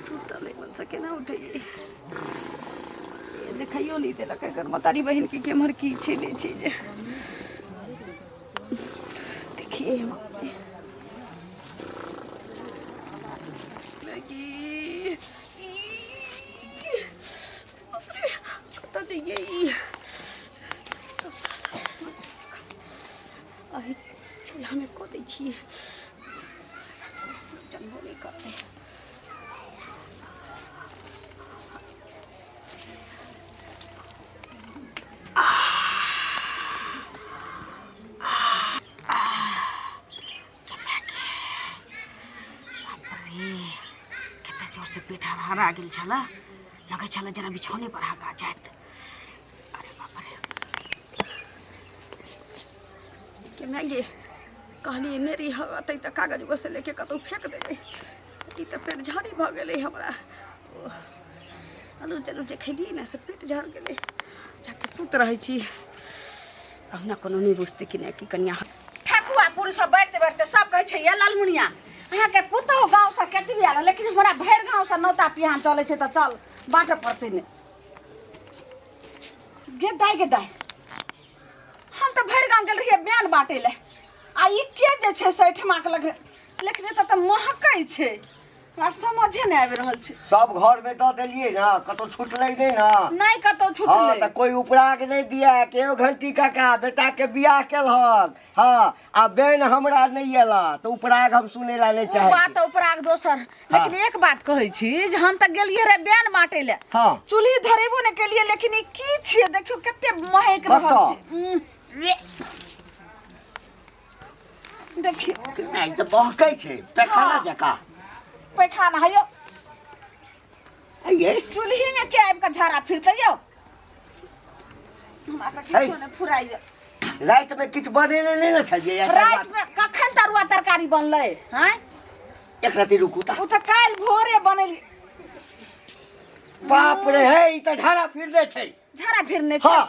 सुतल अइ मनसँ केना उठैयै देखैयो नहि देलक एकर महतारी बहिनके केम्हर की छै नहि छै जे देखिए हम लगी कतऽ जइयै ई अही चूल्हामे कऽ दै छियै जानबो नहि करतै। बाप रे, कते जोरसँ पेट हरहरा गेल छलै, लगै छलै जेना बिछौने पर हगा जायत। अरे बाप रे, के माय कहलियै नहि रही हगतै तऽ कागज उगज से लेके कतहु फेंक देबै। ई तऽ पेट झाड़ी भऽ गेलै हमरा। आलू जलू जे खेलियै ने से पेट झाड़ गेलै। जाके सुत रहै छी, अहुना कोनो नहि बुझतै कि नहि कि कनिया ठकुआ पूरी सब बाँटिते बाँटिते सब कहै छै, ये लालमुनिया, अहाँके पुतहु गाँवसँ कतबी आयल, लेकिन हमरा भरि गाँवसँ नौता पिहान चलै छै, तऽ चल बाँटऽ पड़तै ने। गे दाइ, गे दाइ, हम तऽ भरि गाँव गेल रहियै बयान बाँटै लए, आ ई के जे छै से एहिठमाके लग, लेकिन एतऽ तऽ महकै छै, हमरा समझे नहि आबि रहल छै। सब घर में दऽ देलियै ने, कतौ छुटलै नहि ने? नहि कतौ छुटलै। तऽ कोई उपराग नहि दिया के ओ घंटी काका बेटा के बियाह केलहक, हँ, आ बेन हमरा नहि एला तऽ उपराग हम सुनै ला नहि ओ चाहै बात छी। तऽ उपराग दोसर, लेकिन एक बात कहै छी जे हम तऽ गेलियै रे बेन बाँटै लए, चूल्ही धरेबो नहि केलियै, लेकिन ई की छियै? देखियौ कते महकि रहल कतऽ? छै। रे। देखियौ। नहि तऽ बहकै छै पैखाना जकाँ। पैखाना है यौ। आइये। चूल्ही में के आबि कऽ झाड़ा फिरतै यौ? हमरा तऽ किछो नहि फुराइए। राति में किछु बनेने नहि ने छलियै? राति में कखन तरुआ तरकारी बनलै? हैं, एक राति रुकू तऽ। ओ तऽ काल्हि भोरे बनेली। बाप रे, हे, ई तऽ झाड़ा फिरने छै। झाड़ा फिरने छै? हाँ।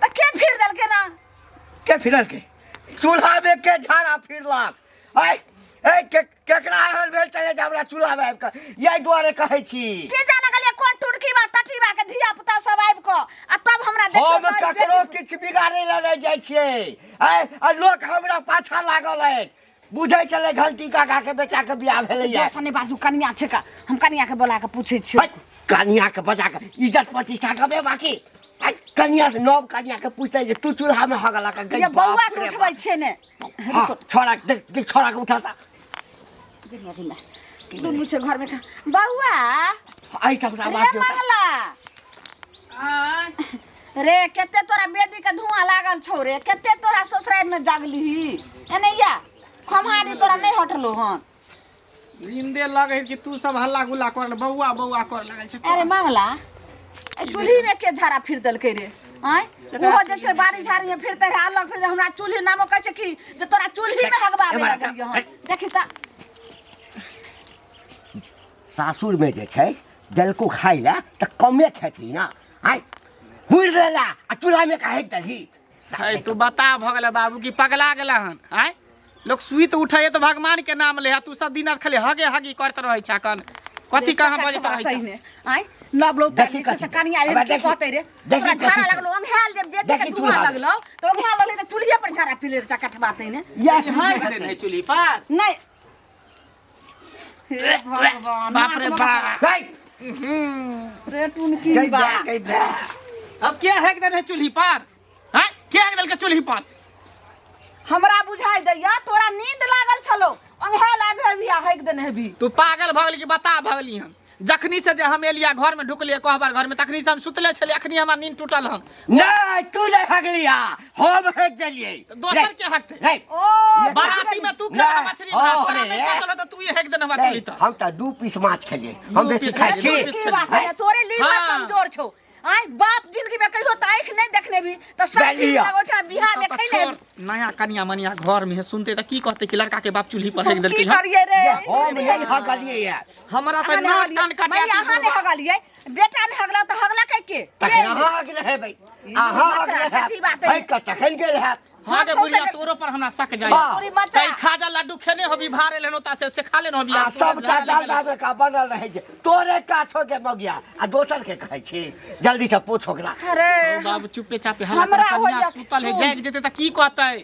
तऽ के फिर देलकै ना? के फिरलकै? चूल्हा में के झाड़ा फिरलक? आय ए, के केकरा एहन भेल चले जे हमरा चूल्हा में आबि कऽ? यही दुआरे कहै छी। के जाने गेलियै कोन टुटकी बा टटी बा के धिया पुता सब आबि कऽ आ तब हमरा देखियौ। हम तऽ ककरो किछु बिगाड़े लए नहि जाइ छियै। आय, आ लोक हमरा पाछा लागल अछि, बुझै छलै घंटी काका के बेटा के बियाह भेलैया। जोरसँ नहि बाजू, कनिया छै का, हम कनिया के बोला के पूछै छियै। है, कनिया के बजा के इज्जत प्रतिष्ठा गबे बाकी। आय, कनिया से, नव कनिया के पूछतै जे तू चूल्हा में हगला के गई? ये बौआ बाप के रे उठबै बाप। छियै ने। हाँ, छोड़ा देख, देख छोड़ा के उठाता। दुनू छै घर में का। बौआ आई सब रे आवाज देता। मंगला रे, कते तोरा बेदी के धुआं लागल छौ रे, कते तोरा ससुरारि में जागलीही, एनैया खम्हारी तोरा नहीं हटलो हन? नींदे लगे है कि तू सब हल्ला गुल्ला कर बौआ बौआ कर लगल छै। अरे मंगला, ए चूल्ही में के झाड़ा फिर देलकै रे? आँय, ओहो जे छै बाड़ी झाड़ी में फिरते रहे, अलग फिरते, हमरा चूल्ही नामो कहै छै कि जे तोरा चूल्ही में हगबाबे एम्हर लगलियै हन। देखी तऽ। सासुर में जे छै देलको खाइ लए तऽ कमे खेतही ना? आय, हुर लेला आ चूल्हा में काहे देलही? है तू बता भऽ गेलै बाबू कि पगला गेला हन? आँय, लोक सुति उठै तऽ भगवान के नाम ले, तू सब दिन रात खाली हगे हगी करत रहै छ कन कथी कहाँ बजैत रहै छ? आँय, नव लोग देखी जे छै से कथी छै। कनिया एहन अबे की देखी- कहतै रे? देखी तोरा कथी झाड़ा छै। लगलो, ओंघायल जे बेटी के देखी धुआं चूल्हा। लगलो तऽ ओंघायल लगलै तऽ चूल्हिए पर झाड़ा फिरे रे चकठबा तैने। इएह हगि देने है चूल्ही पर? नहि, हे भगवान! बाप रे बाप! गई रे टुनकी गई बा। बे, गई बे। अब के हगि देने है चूल्ही पर? आँय, के हगि देलकै चूल्ही पर? हमरा बुझाइ दैया तोरा नींद लागल छलो, ओंघायल आबि हेबी आ हगि देने हेबी। तू पागल भऽ गेली कि बता भऽ गेली? हम जखनी से जे हम एलिया घर में ढुकलियै कहबर घर में, तखनी से हम सुतले छलियै, अखनी हमरा नींद टूटल हन। नहीं, तू नहीं हगलिया, हम हग देलियै। तऽ दोसर के हगतै? नहीं। ओ बाराती में तू खेला नहीं, मछली भात, हाँ, तोरा नहीं रे। पचल त तू ही हेक देने हमरा चुली नहीं, त। हम तऽ दू पीस माछ खेलियै, हम दू बेसी पीस खाइ खेलियै, छी। दू पीस की बात है, तोरे लीवर कमजोर छौ। आय बाप जिंदगी में कहियो तऽ आँखि नहीं देखने भी तऽ सब चीज बेलिया। लगो छै बिहार सब में तऽ खैने। छोड़, नया कनिया मनिया घर में है, सुनते तऽ की कहते कि लड़का के बाप चूल्ही पर हेक हम देलकै की हन। करिए रे? हम नहीं हगलियै यार। हमरा तऽ अहाँ नहि नाक हगलियै। कान कटा। मैया, अहाँ नहि हगलियै, बेटा नहि हगला तऽ हगला के के? तखन अहाँ हगने हेबै, अहाँ बच्चा, हगने कथी बात हेब है? है, तखन गेल हैब। हाँ गे हम बुढ़िया सौंसे तोरो पर हमरा शक जाय हाँ। पूरी मचा। कई खाजा लड्डू खेने होबी भारे लेनो ता से खा लेनो होबी आ सबटा डालडा में का बनल रहै छै तोरे काछो के मगिया आ दोसर के कहै छी जल्दी से पूछ ओकरा अरे बाबू चुपे चापे हल्ला हमरा कर कन्या होइया सुतल है सुन। जाग जेते त की कहतै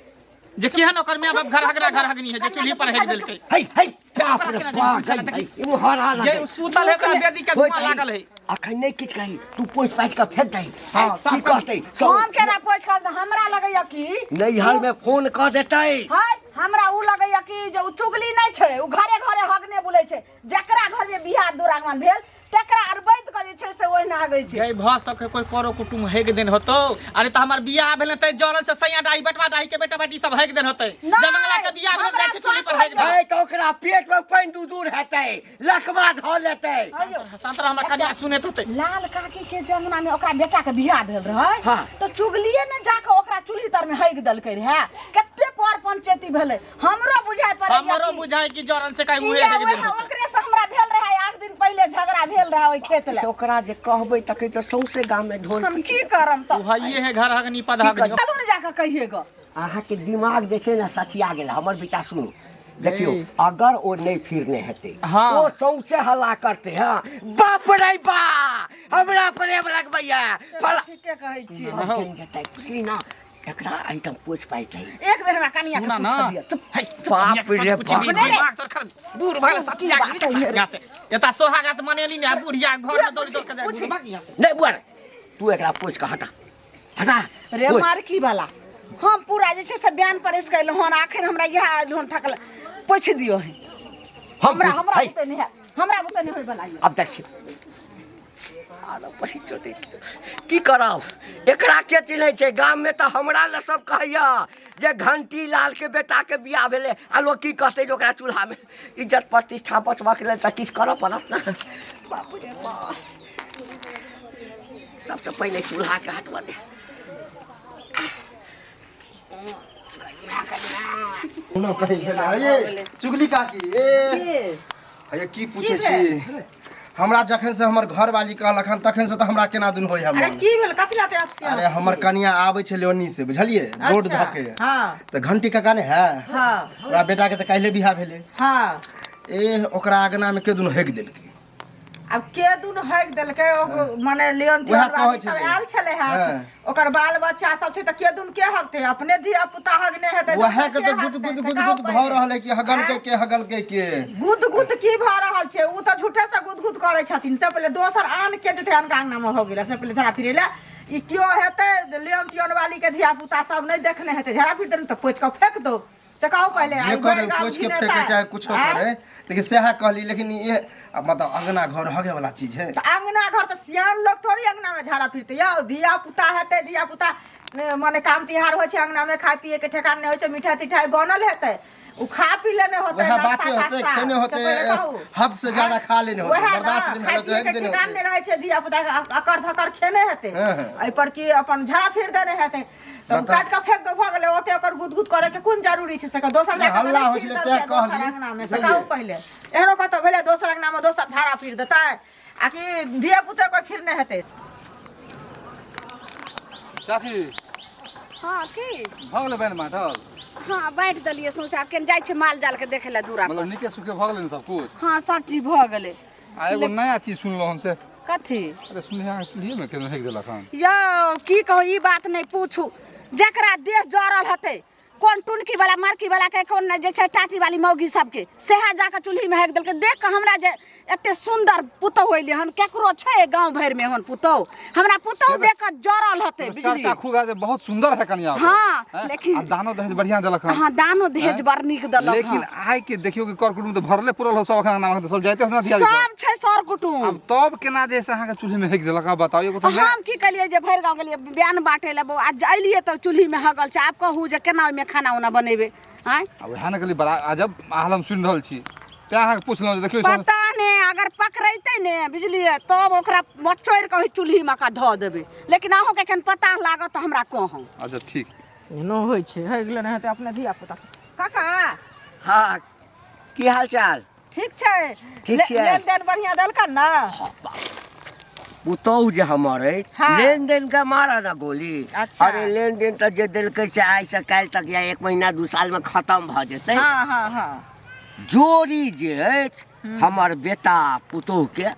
जे केहन ओकर माय बाप घर हगरा घर हगनी है जे चूल्ही पर हेग देलकै है है बाप रे बाप है है ई मुहरा जे लगे उ सुतल है ओकरा बेदी के धुआं लागल है अखन नहीं किछु कही तू पोछि पाछि के फेंक दही हाँ, की साफ कर। कहतै सब हम केना पोछि कर हमरा लगैया कि नैहर में फोन कऽ देतै हाय हमरा उ लगैया कि जे उ चुगली नहि छै उ घरे घरे हगने बुलै छै जकरा घर जे बियाह दुरागमन भेल तेकरा अरबैत के जे छै से ओहिना हगै छै गई भ सके कोई करो कुटुम हेग देन होतो। अरे त हमर बियाह भेल त जरल से सैया डाही बटवा डाही के बेटा बेटी सब हेग देन होतै। नहि, जमंगला के बियाह भेल हमरा जाइ छै चूल्ही पर हेग है तऽ ओकरा पेट में पानि दू दूर हेतै लकवा धऽ लेतै हयौ, संतरा हमर कनिया सुनेत होतै। लाल काकी के जमुना में ओकरा बेटा के बियाह भेल रहै हाँ। तो चुगलिए ने जाके ओकरा चूल्ही तर में हगि देलकै रहे। कते पर पंचायती भेलै हमरो बुझाय पड़ैया हमरो कि- बुझाय कि जरल से कहीं उहे किया हेग देन ओहे होतै। ओकरे से हमरा भेल रहे 8 दिन पहिले झगड़ा भेल रहे ओहि खेत ले। तऽ ओकरा जे कहबै तखन तऽ सौंसे गाम में ढोल हम की करम तऽ उ हइये है घर हगनी पद हगनी। चलू ने जाके कहिए गो। अहाँके दिमाग जे छै ने सचिया गेल। हमर विचार सुनू, देखियौ अगर ओ नहि फिरने हेतै हाँ। ओ सौंसे हल्ला करतै। हाँ बाप रे बा हमरा प्रेम रखबैया फला ठीके कहै छियै। सब जानि जेतै बुझली ना। एकरा एहिठाम पोछि पाछि दही। एक बेर हमरा कनिया के सुना ना। पूछ दिअ। चुप। है, बाप रे पूछ ली, बाप। दिमाग तोर खराब। बूढ़ भऽ गेल सटिया गेल यहाँ से। एता सोहागत मनेली ने आ बुढ़िया घर में दौड़ दौड़ के जाय। पूछ। भाग यहाँ से। नहि बुआ रे, तू एकरा पोछि कऽ हटा हटा। रे ओइ, मारकी वाला हम पूरा जे छै से बयान परेश कयलहुँ हन, आखिर हमरा इएह आयल हन थकल। पूछि दियौ है हम हमरा पूछ- हमरा है, बुते नहि हैत, हमरा बुते नहि होय वाला यऽ। अब देखियौ आरो बही चोदी की करब। एकरा के चिन्है छै गाम में? तऽ हमरा लए सब कहैया जे घंटी लाल के बेटा के बियाह भेलै आ लोक की कहतै जे ओकरा चूल्हा में इज्जत प्रतिष्ठा बचबाक लेल तऽ किछु करऽ पड़त ने। बाप रे बाप, सबसँ पहिले चूल्हा के हटबऽ दे। कोनो कहीं भेल ये चुगली काकी ए हे की पूछे छी हमरा? जखन से हमर घर वाली कहलक हन तखन से तऽ हमरा केना दिन होय अरे हमर। की भेल? कथी लाते आपसी? अरे हमर कनिया आबै छलै ओन्नी से बुझलियै रोड अच्छा, धऽ के हाँ। तऽ घंटी काका ने है हाँ। ओकरा बेटा के तऽ काल्हि बियाह भेलै। हाँ। ए ओकरा अगना में के दुनू हेक देलकै। अब के दुनू हगि देलकै ओ माने लियन वएह तियन कहै वाली सब छलै। आयल छलै हँ हाँ। ओकर बाल बच्चा सब छै तऽ के दुन के हगतै? अपने धिया पुता हगने हेतै वएह दोसर के तऽ गुद हगतै? गुद से गुद कहू गुद भऽ पहिले। रहल है कि हगलकै के हगलकै के। गुद गुद की भऽ रहल छै? ओ तऽ झूठे से गुद गुद करै छथिन। से पहिले दोसर आन के जेतै अनका अंगना मे हो गेलै से पहिले झड़ा फिरै लए ई केओ हेतै लियन तियन वाली के धिया पुता सब नहि देखने हेतै। झड़ा फिर देने तऽ पोछि कऽ फेक दो से कहू पहिले। जे आइ करे भरि गाम पोछि के घिनेता। फेके चाहे कुछो आँय? करे लेकिन सएह कहली। लेकिन ये अब मतलब अंगना घर हगे वाला चीज है तऽ अंगना घर तऽ सियान लोग थोड़ी अंगना में झाड़ा फिरते यौ। धिया पुता हेतै, धिया पुता ने, माने काम तिहार होइ छै अंगना में खाय पिए के ठेकान नहि होइ छै, मिठाई तिठाई बनल हेतै उ खा पी लेने होतै वएह नाश्ता बाते होतै, तास्ता, खेने से होतै, पहिले कहू। हद से ज्यादा खा लेने होतै, वएह ना, बर्दाश्त नहि खाय भेल होतै, पिए के एक दिन ठेकान होतै। नहि रहै छै धिया पुता के अकर धकर खेने हेतै हाँ, हाँ। एहि पर की अपन झाड़ा फिर देने हेतै तऽ बताउ। काटि कऽ फेंक दो भऽ गेलै। ओते ओकर गुदगुद करे के कोन जरूरी छै? से कह दोसर जाके हल्ला नहि होइ फिर छलै, देलकै तें दोसर कहली। अंगना मे से बुझलियै। कहू पहिले एहनो कतौ भेलै दोसर अंगना मे दोसर झाड़ा फिर देतै आ कि धिया पुता कोइ फिरने हेतै? चाची। हाँ की भऽ गेलै बैन बाँटल? हाँ बाँटि देलियै सौंसे। आब केन जाइ छै माल जाल के देखै लए दूरा पर। मतलब नीके सुखे भऽ गेलै ने सब कुछ? हाँ सब चीज भऽ गेलै। आ एगो नया चीज सुनलहुँ हम से। कथी? अरे सुनलियै अहाँके चूल्हिएमे केना हेक देलक हन। यौ की कहू ई बात नहि पूछू। जकरा देह जरल हेतै कोन टुनकी वाला मरकी वाला के कोन जे छै टाटी वाली मौगी सबके सेहा जाके चूल्ही में हेक देलकै। देख कऽ हमरा जे एते सुंदर पुतहु अयलै हन केकरो छै गाँव भरि में एहन पुतहु? हमरा पुतहु देख कऽ जरल हेतै बुझलियै। चर्चा खूब है जे बहुत सुंदर है कनिया ओकर। हाँ, हैं? लेकिन आ दानो दहेज बढ़िया देलक हन। हाँ दानो दहेज हैं? बड़ नीक देलक लेकिन हन। आइ के देखियौ कि कर कुटुम तऽ भरले पुरल हो सब अखन अंगना में तऽ सब जाइते होत ना धिया सब छै सर कुटुम। अब तब केना जे से अहाँके चूल्ही में हेक देलक? आब बताउ एगो तऽ हम की केलियै जे भरि गाँव गेलियै बयान बाँटै लए बौआ, आज अयलियै तऽ चूल्हीमे हगल छै। आब कहू जे केना ओहिमे खाना उना बनेबै? आँय आ वएह ने कहली बड़ा अजब हाल हम सुनि रहल छी तें अहाँके पुछलहुँ जे देखियौ ई सब- पता ने अगर पकड़ैतै ने बुझलियै तब ओकरा मचोड़ि कऽ ओहि चूल्हीमे का धऽ देबै। लेकिन अहूँके एखन पता लागत तऽ हमरा कहू। अच्छा ठीक। एहनो होइ छै हेग लेने हेतै अपने धिया पुता। काका। हाँ की हाल चाल? ठीक छै। ठीक छियै? लेन देन बढ़िया देलकन ने? पुतोहु जे हमर अछि हाँ। लेन देन के मारऽ ना गोली। अच्छा। अरे लेन देन तऽ जे देलकै से आइ से काल्हि तक या एक महीना 2 साल में खत्म भऽ जेतै। हँ हँ हँ जोड़ी जे अछि हमर बेटा पुतोहु के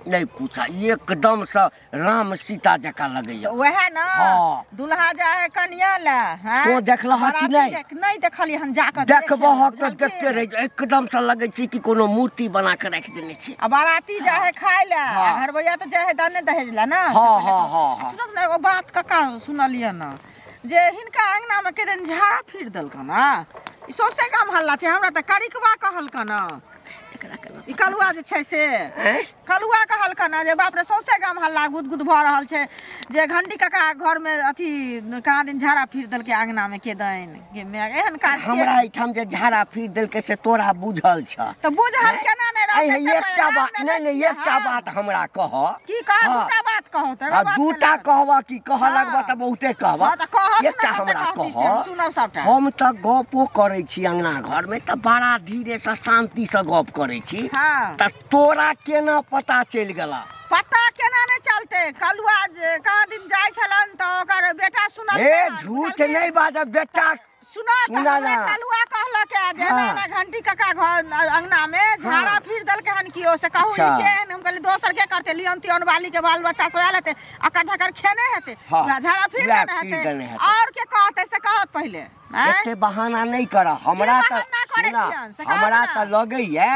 नहि पूछा, एकदम से राम सीता जकाँ लगैया। तऽ वएह ने। हाँ। दुल्हा जाइ है कनिया लए हैं? तों देखलहक कि बराती नहि? नहि देखलियै हन, जाकऽ देखबहक तऽ बुझलखिन? देखते रहि जा, एकदम से लगै छै कि कोनो मूर्ति बना के राखि देने छै। आ बाराती जाइ है खाय लए। आ घरबैया तऽ जाइ है दाने दहेज लए ने। हँ हँ हँ हँ सुनत ने, एगो बात कका सुनलियै ने जे हिनका अंगना में के दिन झाड़ा फिर देलकन आ ई सौंसे गाम हल्ला छै। हमरा तऽ करिकबा कहलकन। एकरा केना ई कलुआ जे छै से ऐं? कलुआ कहलकन जे बाप रे, सौंसे गाम हल्ला गुदगुद भऽ रहल छै जे घंटी काका घर में अथी कहाँ दिन झाड़ा फिर देलकै अंगना में के दैन के माय, एहन काज हमरा एहिठाम जे झाड़ा फिर देलकै से तोरा बुझल छ? तऽ बुझल केना नहि ऐ रहतै? से एकटा गाममे बात नहि नहि छियै, एकटा बात हमरा कह। की कह? दूटा बात कहू तऽ एगो आ बात दूटा केलक। कहबह कि कहऽ लगबह? तऽ बहुते कहबह। हँ, तऽ कहत ने, एकटा कते हमरा कहती से कह। हम सुनब सबटा। हम तऽ गपो करै छी अंगना घरमे तऽ बड़ा धीरेसँ शान्तिसँ गप करै छी। तऽ तोरा केना पता चलि गेला? पता केना नहि चलते? कलुआ जे कहाँ दिन जाइ छलन तऽ ओकर बेटा सुनल। हे, झूठ नहि बाजब बेटा। सुना तऽ। सुना हमरा ना। कलुआ कहलक है जे ना घंटी काका घर अंगना में झाड़ा फिर देलकै हन कियो से कहू। ई केहन? हम कहली दोसर के करते? लियन तियन वाली के बाल बच्चा सब आयल हेतै, अकर ढकर खेने हेतै। वएह झाड़ा फिर वएह देने फिर हेतै। देने हेतै। और के कहतै से कहत पहिले आँय? एते बहाना नहि कर हमरा। की तऽ बहाना करै सुना, छियन? से कहत हमरा ना। तऽ लगैया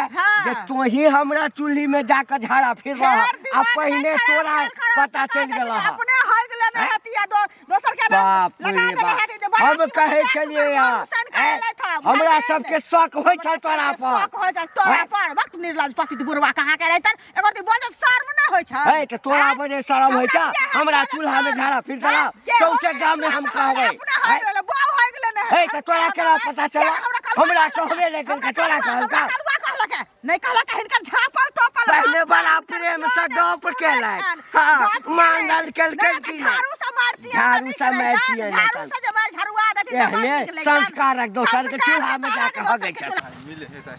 जे तोही हमरा चूल्ही में जाके झाड़ा फिर रह फेर आ दिमाग नहि पहिने खराब तोरा भेल करब, पता से चलि कहै गेल। छी, अपने होइ गेलै नहि हेती आ दोसर के नाम बाप लगा रे देने बाप हेती जे बड़ा हम की कहै बड़ा छलियै सुगर या मन सन करै लथि, हमरा बुझलियै? सबके शक होइ छल तोरा पर। शक होइ छल तोरा पर। वक्त निर्लज पतित बुढ़वा कहाँ के रहितन? एकर ती बजत शर्म नहि होइ छै? है तऽ तोरा आँय? बजे शरम होइ छै? हमरा किया हमरा हैत चूल्हा में शर्म? झाड़ा फिर देला। आँय? के सौंसे होइ गाम में हम गेलै? कहबै। अपना होइ गेलै, बौआ होइ गेलै ने। हे, तऽ तोरा केना पता चलल? हमरा कहबे नहि केलकै, तोरा कहलका? हमरा कलुआ कहलक है। नहि कहलक है, हिनकर झापल तोपल पहिने बाप बड़ा छनि, प्रेम हिनकर से कियो गप नहि केलक। सुनै छनि। गप केलक। मानल केलकै नहि, तऽ कि नहि? झाड़ू से मारतियै झाड़ू तऽ से नीक मारतियै रहितनि। नहि झाड़ू तऽ। से जे मार झरुआ देथिन तऽ बड़ एहने नीक लगितनि। संस्कारक दोसर के संस्कार चूल्हा में तहन जाके दोसर हगै के छथि। चूल्हा- मिले हेतै।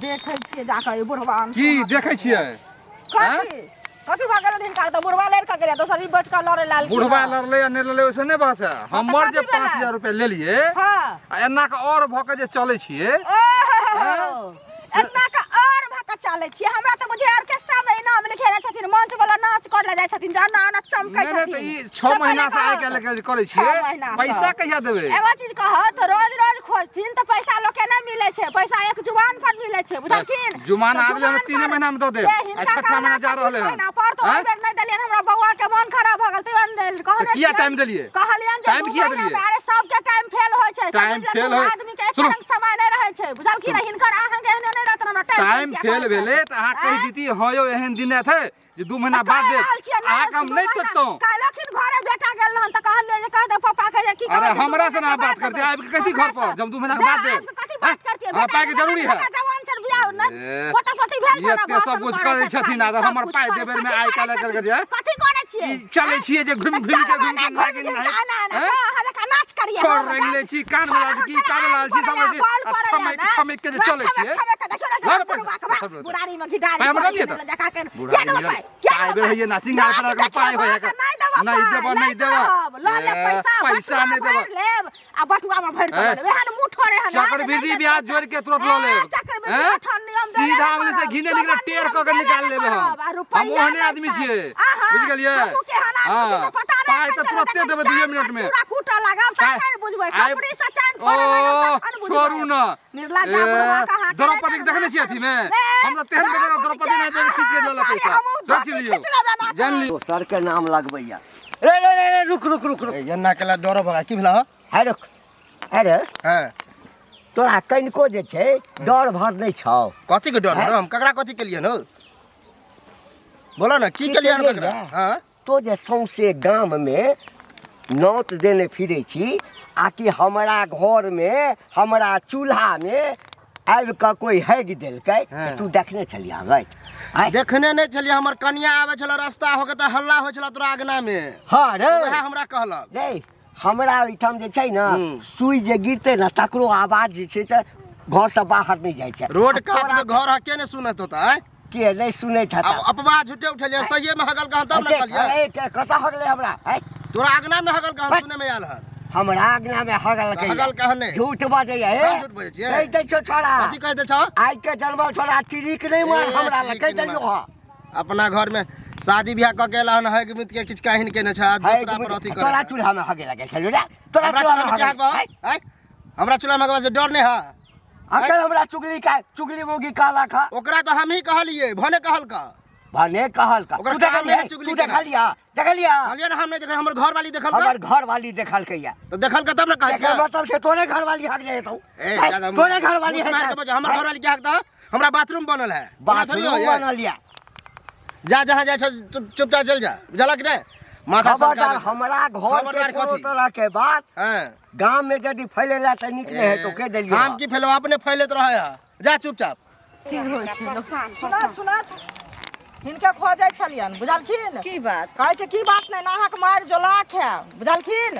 देखै छियै जाकऽ ई बुढ़वा की देखै छियै? कथी कथी भऽ गेल हिनका? तऽ बुढ़वा लड़ि कऽ गेलै, दोसर ई बैठ कऽ लड़े लाल। बुढ़वा लड़लै या नहि लड़लै ओहिसँ नहि बहस है। हमर जे कथी भेलै? 5000 रुपया लेलियै आ एना के और भऽ के जे चलै छियै। ओहो, एतना के और भऽ कऽ चलै छियै? हमरा तऽ बुझे ऑर्केस्ट्रा में इनाम लिखेने छथिन, मंच वाला नाच कर ले जाइ छथिन, एना एना चमकै नहि नहि छथिन। तऽ ई 6 से महीना से पहिले आइ कहत। काल्हि के करै 6 छियै। महीना से। पैसा कहिया देबै? एगो चीज कह तऽ रोज रोज खोजथिन तऽ पैसा लोक के नहि मिलै छै। पैसा एक जुबान पर मिलै छै, बुझलखिन? जुबान तऽ आ गेलै, हमरा जुबान 3 पर महीना में दऽ देब। जे आ हिनका छठा कहला महीना जा से रहलै 3 हन। महीना पर तऽ ओहि आँय? बेर नहि देलियनि, हमरा बौआ के मन खराब भऽ गेल तै बेर नहि देलियनि। कहने तऽ किया छियनि- टाइम देलियै? कहलियनि जे टाइम 2 किया महीना देलियै? मे। अरे सबके टाइम फेल होइ छै। टाइम समझ फेल लेतौ, होइ- आदमी के एक सुनू। रंग समय नहि रहै छै, बुझलखिन? हिनकर अहाँके एहने नहि रहत हमरा टाइम टाइम किया फेल कहै छै? भेलै तऽ अहाँ कहि आँय? देती, हँ यौ, एहन दिन एतै जे 2 महीना बाद देब। अहाँके हम नहि टोकतहुँ। काल्हिखिन घरे बेटा गेल रहन तऽ कहलियै जे कह दे पापा के जे की अरे कहै छै, 2 हमरा से महीना ना के बात बाद करते, देबै। आबि के कहती घर पर, हमरा से। जब 2 महीना के जा, बाद देब। आबि के कथी बात करतियै? हमरा बेटा पाइके जरूरी है। बेटा जवान छल, बियाह नहि ए, पोता पोती भेल छै ने, एते भाषण सब कुछ करै करै छै छथिन, खाली, आ सब हमर कुछ पाइ करै देबै मे कथी आइ करै काल्हि छथिन? के जे कथी करै छियै? ई चलै छियै जे घुमि घुमि के घुमि के नागिन घुमि नाहित, के एना एना हैं? अहाँ जकाँ नाच करियै। ठोर हम रंगले नाच- छी, कान में लाल छी, कान लाल छी, सब छी, आ थमैक थमैक के जे चलै छियै। थमैक के देखियौ ने, लऽ ले बुढ़वा पैसा, के सब लऽ ले। बुढ़ारी में घिढारी पाइ हमरा करै दिअ छै, तऽ। जका के बुढ़ारी किया देबै मिलल। पाइ? किया पाइ देबै बेर होइए ना, सिंगार नाच पर देखियौ, पाइ होइए अहाँके नहि देबै नहि पाइ, देबै, नहि देबै। देब। लऽ लेब ए, पैसा, पैसा बटुआ नहि देबै। भरि लेब आ बटुआ में भरि कऽ ए, लऽ लेब। एहन मुँह ठोर एहन हैत, चक्रवृद्धि नहि ब्याज देब जोड़ि के तुरंत लऽ लेब। ए, चक्रवृद्धि हैं? अठन्नी हम देबे सीधा नहि अंगुली से करब। घीने निकले, चौबन्नी टेढ़ हम कऽ के देबे निकाल नहि लेबै हम। करब। आ हम रुपैआ ओहने नहि आदमी छै। छियै। आहा, बुझि गेलियै? हमहूँ केहन आदमी छियै से हाँ। पता नहि पाइ एखन तऽ चलत, तुरते एखन देबै दुइये चाँद मिनट पर में। चूड़ा कूटऽ लागब तखन बुझबै। आइ- कपड़ी से चाँद फोड़ऽ लागब ओ तखन बुझबै। छोड़ू न। निर्लज्ज ए, बुढ़वा कहाँ के द्रौपदी के देखने छियै अथी में? हम तऽ तेहन बेटा द्रौपदी नहि बेर खींच के लऽ ले पैसा। सोचि लियौ। जानि लियौ। दोसर के नाम लगबैया। रे रे रे रे, रुक रुक रुक रुक। एना केला डरो भगा की भेला हौ? है रुक, अरे हँ। तोरा कनिको जे छै डर भर नहि छौ? कथी के डर? हम ककरा कथी केलियै हौ? बोलो ने, की की केलियै हन केलियै ककरा? ये? हँ। तो जे सौंसे गाममे नौत देने फिरै छी आ कि हमरा घरमे हमरा चूल्हामे आबि कऽ कोइ हगि देलकै? तू देखने छलियै हगैत? आँय? देखने नहि छलियै। हमर कनिया आबै छलै रस्ता होके तऽ हल्ला होइ छलै तोरा अगना मे। हँ रे। वएह हमरा कहलक। रे, हमरा ओहिठाम जे छै ने सुइ जे गिरतै ने तकरो आवाज जे छै से घरसँ बाहर नहि जाइ छै। रोड आ कात तोरा में घर है, के ने सुनत होता है? के नहीं सुनैत हेता। आब अपवाह झूठे उठेलियै, सहिए में हगल कहाँ तब ने देख, कहलियै। अरे, कतऽ हगलै हमरा? आँय? तोरा अगना में हगल कहाँ बस। सुने में आयल हन। हमरा आंगना में हगल के हगल कहाँ नहि? झूठ बजैया हे। हम झूठ बजै छियै? कहि दै छौ छोड़ा। कथी कहि दै छौ? आइ के जनमल छोड़ा टिरिक नहि मार ए, हमरा लग टिरिक कहि नहि देलियौ मार। हँ। अपना घर में शादी बियाह कऽ के एला हन, हग मित के किछु काहिन केने छै आ है, दोसरा पर अथी तोरा करै छै। चूल्हा में हगे लगे छलौ रे, तोरा हमरा चूल्हा में चूल्हा में हगे के हगबह? है? आँय? हमरा चूल्हा में हगबह से डर नहि है? अखन हमरा चुगली का चुगली मोगी कहलक हँ। ओकरा तऽ हमही कहलियै, भने कहलक। भने कहलक। ओकर तू काम देखलियै? है चुगली तू केनाइ। देखलिया? देखलिया? कहलियै ने हम नहि देखल, हमर घरवाली देखलक। हमर घरवाली देखलकै या। तऽ देखलक तब ने कहै एकर छियै। मतलब छै तोरे घरवाली हक जाइ हेतौ। ए, है, ज्यादा तोरे घरवाली मुँह हक मारि के बजौ, हमर है? घरवाली के हक तऽ हमरा बाथरूम बनल है। ओना थोड़ी बाथरूम होइए। बनल या। जा जहाँ जाइ छौ चुपचाप चल जा, बुझलक ने? माथा खबरदार सनकाबै छै। हमरा घर के खबरदार कोनो कथी? तरह के बात हाँ। गाम में यदि फैलेला तऽ नीक नहि हेतौ, कहि देलियौ। हम की फैलबो, अपने फैलैत रहै है। जा चुपचाप। सुनत सुनत, हिनके खोजै छलियनि, बुझलखिन? की बात? कहै छै की बात नहि, नाहक मारि जोलाक है, बुझलखिन?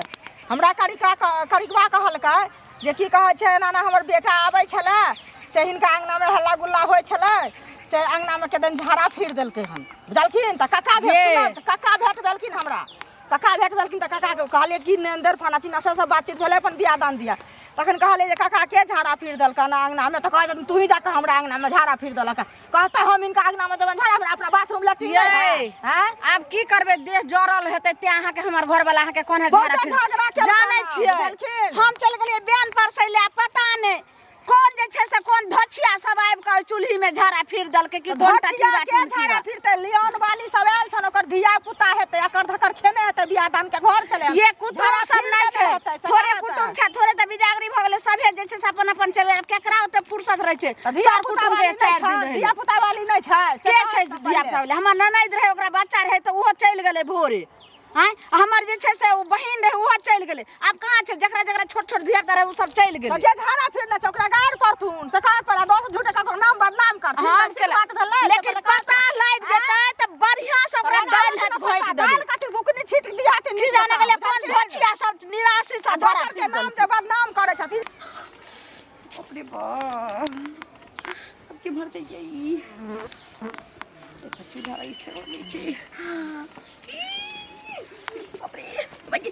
हमरा करिका करिकबा कहलकै जे की कहै छै, एना एना हमर बेटा आबै छलै से हिनका अङ्गनामे हल्ला गुल्ला होइ छलै, से अङ्गनामे केदन झाड़ा फिर देलकै हन, बुझलखिन? तऽ काका भेट ये। सुनत, काका भेट भेलखिन हमरा, काका भेट भेलखिन तऽ काकाके कहलियै की नेंदर फना चिन्ना से सब बातचीत भेलै अपन बियाह दान दिया। तखन कहलियै जे काका के झाड़ा फिर देलकन अङ्गनामे? तऽ कहै छथिन तू ही जाकऽ हमरा अङ्गनामे झाड़ा फिर देलक। कहता हम हिनका अङ्गनामे जेबनि झाड़ा, हमरा अपना बाथरूम लैट्रिन नहि है। ये। आँय? आब की करबै, देह जरल हेतै तें अहाँके हमर घरवाला अहाँके कोन बहुते झाड़ा फिर झगड़ा केलकै जानै हन, छियै। बुझलखिन? हम चलि गेलियै बेन पर से ले, पता नहि कोन जे छै से कोन धोछिया सब आबि कऽ चूल्ही में झाड़ा फिर देलकै कि कोन धोतिया टटी के झाड़ा फिरतै? लियौन वाली सब आयल छन, ओकर धिया पुता हेतै, अकर धकर खेने हेतै, बियाह दान के घर छलै। ये कुटुम झाड़ा सब फिर नहि देने छै, हेतै, से थोड़े कहाँ कुटुम हेतै? छै, थोड़े तऽ बिदागरी भऽ गेलै, सभे जे छै से अपन अपन चलि गेलै। केकरा ओते फुर्सत रहै छै? तऽ धिया सर पुता कुटुम वाली जे नहि 4 दिन छै, रहै। धिया पुता वाली नहि छै, से के कहाँ छै हेतै धिया पहिले? पुता वाली? हमर ननैद रहै, ओकरा बच्चा रहै तऽ ओहो चलि गेलै भोरे। आँय, हमर जे छै से ओ बहिन रहै, ओहो चलि गेलै। आब कहाँ छै? जकरा जकरा छोट छोट धिया पुता रहै ओ सब चलि गेलै। तऽ जे झाड़ा फिरने छै ओकरा गारि पड़थुन, से कहाँ पर दोस्त झूठे ककरो नाम बदनाम करथिन, हम तऽ की केला बात भेलै? से लेकिन पहिले पता लागि जेतै तऽ बढ़ियां से ओकरा दालि हाथ घोटि देबै। दालि कथी बुकनी छीट दिया के की जाने गेलै कोन धोछिया सब निराशी से झाड़ा दोसर के फिर नाम देलकै। जे बदनाम करै छथिन। बाप रे बाप, अब के मर जाइए ई। देखो चूल्हा ऐसे हो नीचे। बाप रे, बाजी।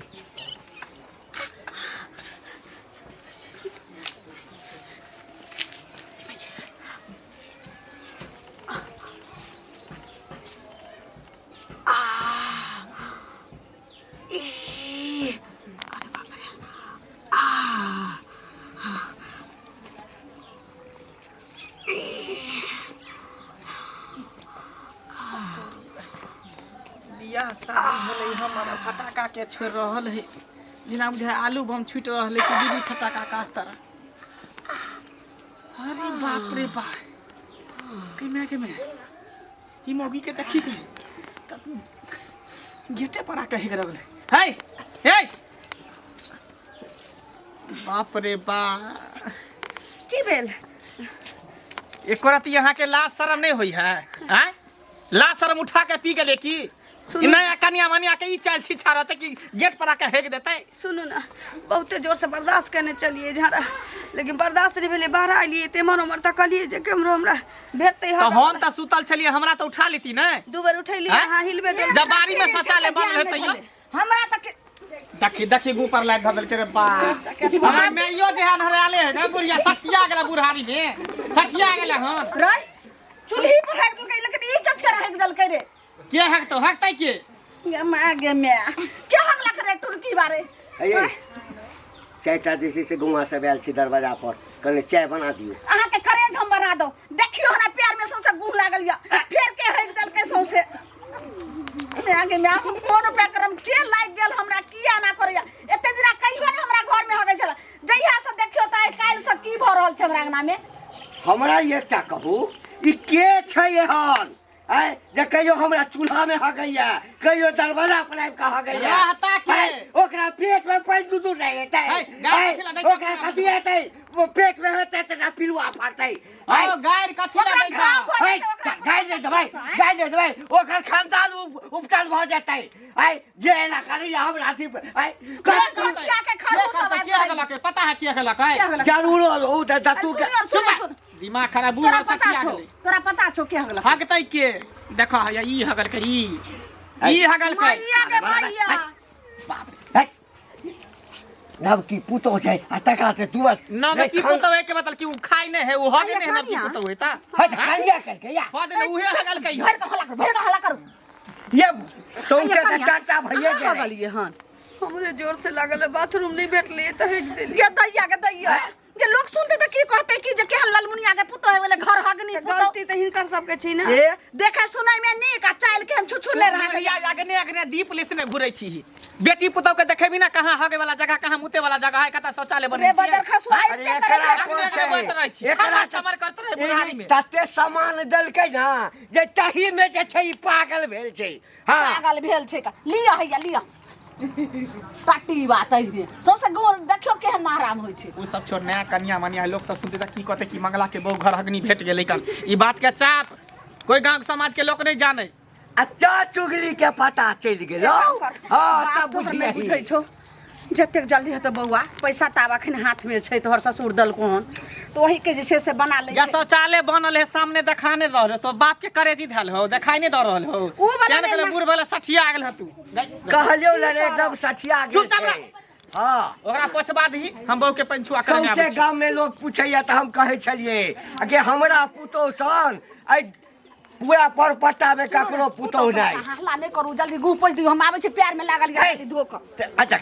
अरे बाप रे, आ बियाह शादी भेलै हमर, फटाका के छोड़ि रहल है जेना बुझाय आलू बम छूटि रहल है कि दीदी फटाका आकाश तरह। अरे बाप रे बाप, केमे केमे ई मौगी के देखी के तब गेटे पर आके हेग रहल है। हे बाप रे बाप, की भेल? एको रति अहाँ के लाज शरम नहीं होई है? आँय, लाज शरम उठा के पी गेले की? सुनू। ई नया कनिया मनिया के ई चाल छिछा रहते कि गेट पर आके हेग देते? सुनू ना, बहुते जोर से बर्दाश्त करने चलिए झाड़ा, लेकिन बर्दाश्त नहीं भेलै, बाहर आलिए ते मन उमर तकलिए जे केमरो हमरा भेटतै। तो हम तऽ सुतल छलिए, हमरा तऽ उठा लेती ने। दू बेर उठैलिए, आँय? अहाँ हिलबे डोलबे। जब बाड़ी में शौचालय बंद रहतै यो। हमरा तऽ देखी देखी गु पर लाइट धऽ देलकै रे बाप। हमर मैयो जे हन हराले है ना बुढ़िया, सठिया गेला बुढ़ारी में, सठिया गेला हन। रे चूल्ही पर हेक देलकै, लेकिन ई के फेर हेक देलकै रे? के हकतो? हकतै के? गे माँ गे माँ, के हकलक रे टुरकी बारे? अये, चारिटा जे छै से गौआ सब आयल छै दरवाजा पर, कने चाय बना दियौ। अहाँ के करेज हम बना दो। देखियो हमरा पैर में सौंसे गुह लागल या, फेर के हेक देलकै सौंसे? माँ गे माँ, हम कोन उपाय करम? के लागि गेल हमरा? किया एना करैया? एते दिना कहियो ने हमरा घर में हगै छला, जहिया से देखियो तऽ आइ काल्हि से की भऽ रहल छै हमरा अंगना में? हमरा एकटा कहू, ई के छै एहन आँय जे कहियो हमरा चूल्हा में हगैया, कहियो दरवाजा पर आबि कऽ हगैया? रहता के? आँय, ओकरा पेट में पानि दू दू नहि हेतै? है, गाय आँय, खिला दै छै ओकरा अपना। कथी हेतै? वो पेट में हेतै तकरा पिलुआ फड़तै। ओ गारि कथी ओकरा लगै घाव छौ? भऽ है, जेतै, ओकरा गारि नहि देबै, गारि नहि देबै, ओकर खानदान उपटल भऽ जेतै। है जे एना करैया हमरा अथी है खचिया के खरगोश के सब आबि के हगलकै पता है के हगलकै? जरूर ओ दत्तू के। सुन सुन सुन, दिमाग खराब बूढ़ तोरा पता सठिया छौ? गेलै। तोरा पता छौ के हगलक? हगतै के? देखो हैया ई हगलकै, ई ई हगलकै। मैया गे मैया। बाप रे, है। नवकी पुतोह छै आ तकरा से तुरंत नवकी पुतोह के मतलब कि उ खाइ नहि है, उ हगे नहि है नवकी पुतोह है ता। है तऽ कनिया करके या। हँ दे उहे हगलकै। भरि कऽ हल्ला करू, भरि कऽ हल्ला करू। ये सौंसे तऽ चर्चा भइए गेलै। हगलियै हन? हमरे जोर से लागल है, बाथरूम नहीं भेटलियै तऽ हगि देलियै। गे दैया, गे दैया, गे लोक सुनते तऽ की कहते कि जे केहन ललमुनिया के पुतोह है घर हगनी पुतोह। गलती तऽ हिनकर सबके छै ने। ए देखे सुनै में नीक आ चालि केहन छुछुले रहा के। या अगने अगने दीप लेसने घुरै छी। बेटी पुतोह के देखेबी ना कहाँ हगे वाला जगह, कहाँ मुते वाला जगह है, कतऽ शौचालय बनै रे छै। बदर खसुआ अरे एते एकरा तरह कोन अगने छै? अगने बढ़ैत रहै छी। एकरा छमर छमर करैत रहै बुढ़ारी में। तते सामान देलकै ना जे तही में जे छै ई पागल भेल छै। हाँ पागल भेल छै। लिअ हैया लिअ टट्टी बात है सौंसे गोर देखियौ केहन आराम होइ छै। उ सब छोड़, नया कनिया मनिया लोग सब सुनते तऽ की कहते कि मंगला के बहु घर हगनी भेट गेलै कल। ई बात के चाप कोई गांव के समाज के लोग नहीं जाने। अच्छा चुगली के पता चलि गेलो। हाँ बात तब तोहर नहि बुझलियै। बुझै छौ। जतेक जल्दी हेतौ बौआ, पैसा तऽ आब अखन हाथमे छै, तोहर ससुर देलको हन तऽ ओहीके जे छै से बना लै या छै। शौचालय बनल है सामने देखाने दऽ रहल तो बाप के करेजी धैल हो, देखाई नहीं दऽ रहल हो। उ वाला केहन नहि गेलै ना। बूढ़ वाला सठिया गेल ह तू। कहलियौ ने रे, एकदम सठिया गेल चुपचाप छै। रह। हाँ ओकरा पोछबा दही, हम बहू के पंछुआ करने सौंसे आबै छी। गाम में लोग पूछैया तऽ हम कहै छलियै कि हमरा पुतोह सन एहि पूरा परपट्टा में ककरो पुतोह नहि। हल्ला नहि करू, जल्दी गुह पोछि दियौ, हम आबै छी, प्यार में लागल यऽ, जल्दी धो कऽ। अच्छा।